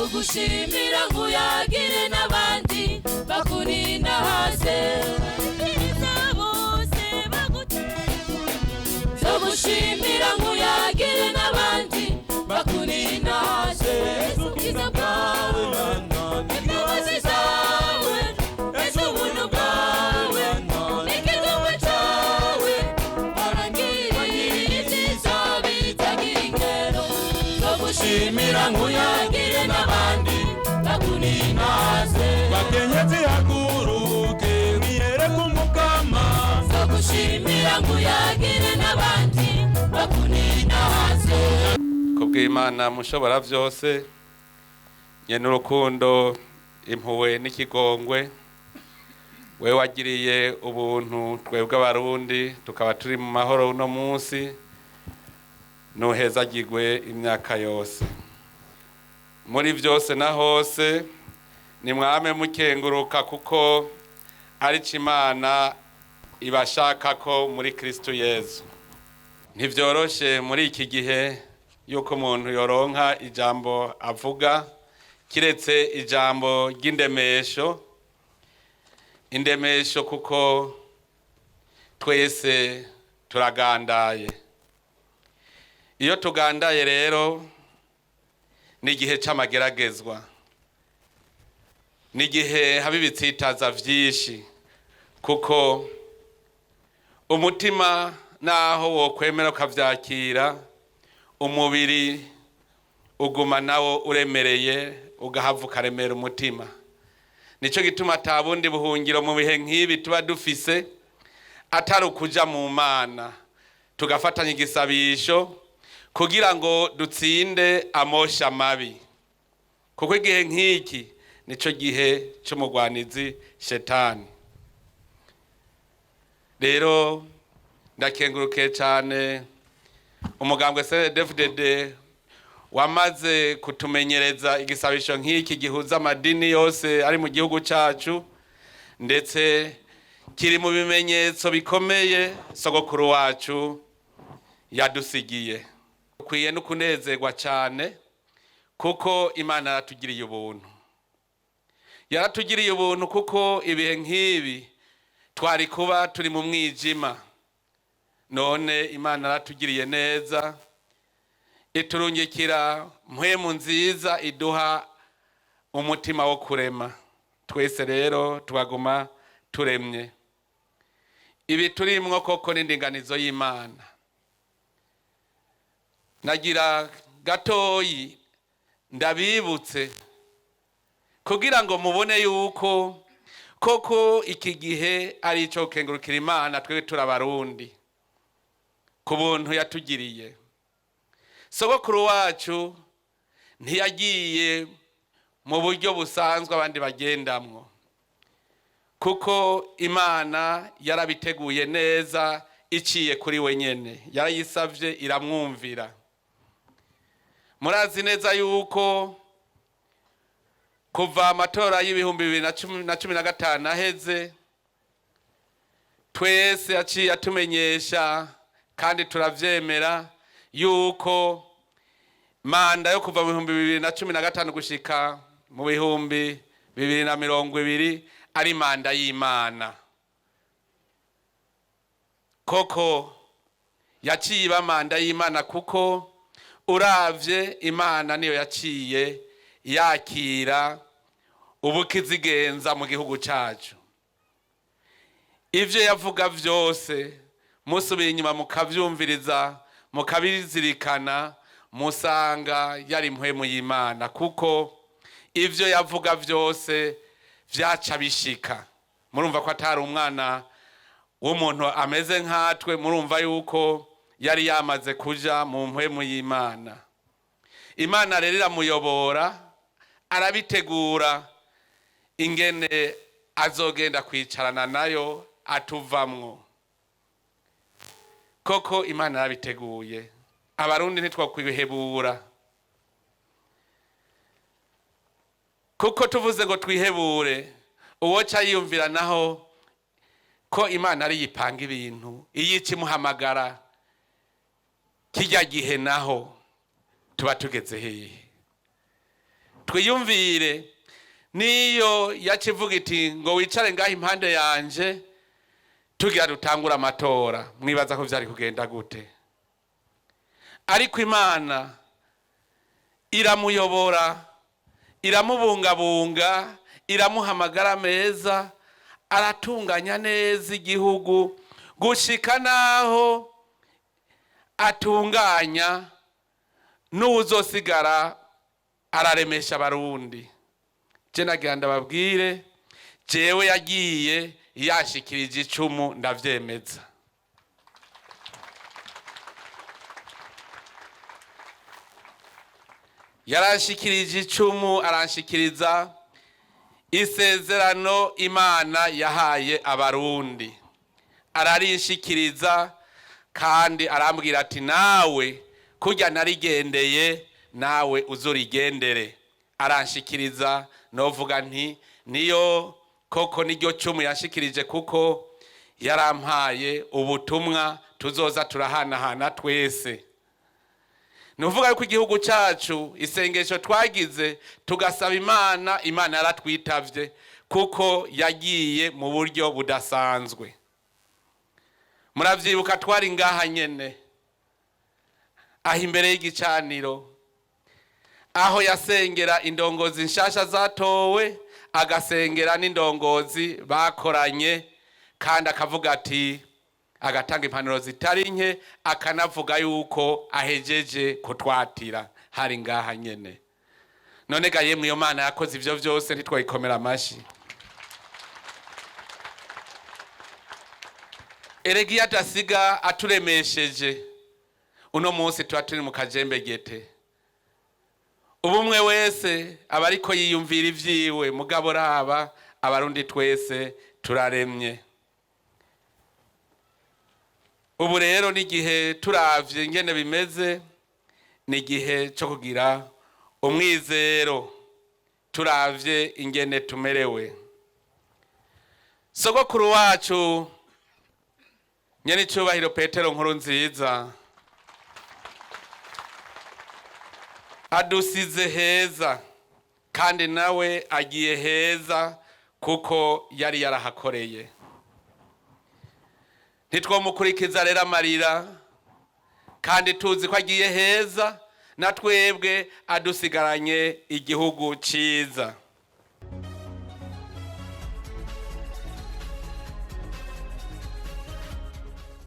Ugushimira nkuyagire n'abandi bakurinda hasi bose zo gushimira nkuyagire n'abandi bakurinda hasi ubwiza bwawe, imbabazi zawe, ese ubuntu bwawe n'ikigongwe cyawe, warangiriye ibyiza bitagira ingero. Zo gushimira nkuyagire n'abandi bakurinda hasi. Bakenyezi, haguruke mwiyereke Umukama. Zo gushimira nkuyagire n'abandi bakurinda hasi. Kubw'Imana mushobora byose, nyene urukundo, impuhwe n'ikigongwe, we wagiriye ubuntu twebwe Abarundi tukaba turi mu mahoro uno munsi, nuhezagirwe imyaka yose muri byose na hose. Nimwame mukenguruka kuko ari Imana ibashaka ko muri Kristo Yezu. Ntibyoroshe muri iki gihe yuko umuntu yoronka ijambo avuga kiretse ijambo ry'indemesho, indemesho, kuko twese turagandaye. Iyo tugandaye rero ni igihe c'amageragezwa, ni igihe haba ibitsitaza vyinshi, kuko umutima naho wokwemera ukavyakira, umubiri uguma nawo uremereye, ugahava ukaremera umutima. Nico gituma ata bundi buhungiro mu bihe nk'ibi tuba dufise atari ukuja mu Mana, tugafatanya igisabisho kugira ngo dutsinde amosha mabi, kuko igihe nk'iki nico gihe c'umugwanizi Shetani. Rero ndakengurukiye cyane umugambwe CNDD-FDD wamaze kutumenyereza igisabisho nk'iki gihuza amadini yose ari mu gihugu cyacu, ndetse kiri mu bimenyetso bikomeye sogokuru wacu yadusigiye. Ukwiye no kunezerwa cyane kuko Imana yaratugiriye ubuntu, yaratugiriye ubuntu, kuko ibihe nk'ibi twari kuba turi mu mwijima. None Imana yaratugiriye neza, iturungikira mpwemu nziza, iduha umutima wo kurema. Twese rero tubaguma turemye. Ibi turimwo koko n'indinganizo y'Imana. Nagira gatoyi ndabibutse kugira ngo mubone yuko koko iki gihe ari icyo gukengurukira Imana twebwe turi Abarundi ku buntu yatugiriye. Sogokuru wacu ntiyagiye mu buryo busanzwe abandi bagendamwo, kuko Imana yarabiteguye neza iciye kuri we nyene. Yarayisavye iramwumvira. Murazi neza yuko kuva amatora y'2015 aheze, twese yaciye atumenyesha kandi turavyemera yuko manda yo kuva mu 2015 gushika mu 2020 ari manda y'Imana. Koko yaciye iba manda y'Imana, kuko uravye Imana niyo yaciye yakira ubukizigenza mu gihugu cacu. Ivyo yavuga vyose, musubiye inyuma mukavyumviriza, mukabizirikana, musanga yari impwemu y'Imana, kuko ivyo yavuga vyose vyaca bishika. Murumva ko atari umwana w'umuntu ameze nkatwe. Murumva yuko yari yamaze kuja mu mpwemu y'Imana. Imana rero iramuyobora, arabitegura ingene azogenda kwicarana nayo atuvamwo. Koko Imana yarabiteguye. Abarundi ntitwakwihebura, kuko tuvuze ngo twihebure, uwoca yiyumvira naho ko Imana ari yipanga ibintu, iyo ikimuhamagara kijya gihe naho tuba tugeze hehe? Twiyumvire niyo yacivuga iti ngo wicare ngaho impande yanje, tugira dutangure amatora, mwibaza ko vyari kugenda gute? Ariko Imana iramuyobora, iramubungabunga, iramuha amagara meza, aratunganya neza igihugu gushika naho atunganya n'uwuzosigara araremesha Abarundi. Je nagira ndababwire, jewe yagiye yashikirije icumu, ndavyemeza. Yaranshikirije icumu, aranshikiriza isezerano Imana yahaye Abarundi, ararinshikiriza kandi arambwira ati nawe kurya narigendeye nawe uzurigendere. Aranshikiriza, novuga nti niyo koko niryo cumu yanshikirije, kuko yarampaye ubutumwa tuzoza turahanahana twese. Ni ukuvuga yuko igihugu cyacu, isengesho twagize tugasaba Imana, Imana yaratwitavye kuko yagiye mu buryo budasanzwe. Muravyibuka twari ngaha nyene aho imbere y'igicaniro, aho yasengera indongozi nshasha zatowe, agasengera n'indongozi bakoranye, kandi akavuga ati, agatanga impanuro zitari nke, akanavuga yuko ahejeje kutwatira. Hari ngaha nyene. None ga yemwe, iyo Mana yakoze ivyo vyose, ntitwayikomera amashi? Erega iyo adasiga aturemesheje, uno munsi tuba turi mu kajembegete, ubumwe wese aba ariko yiyumvira ivyiwe. Mugabo raba, Abarundi twese turaremye. Ubu rero n'igihe turavye ingene bimeze, ni igihe cyo kugira umwizero. Turavye ingene tumerewe, sogokuru wacu nyene icubahiro Petero Nkuru Nziza adusize heza, kandi nawe agiye heza kuko yari yarahakoreye. Ntitwomukurikiza rero amarira, kandi tuzi ko agiye heza, na twebwe adusigaranye igihugu ciza.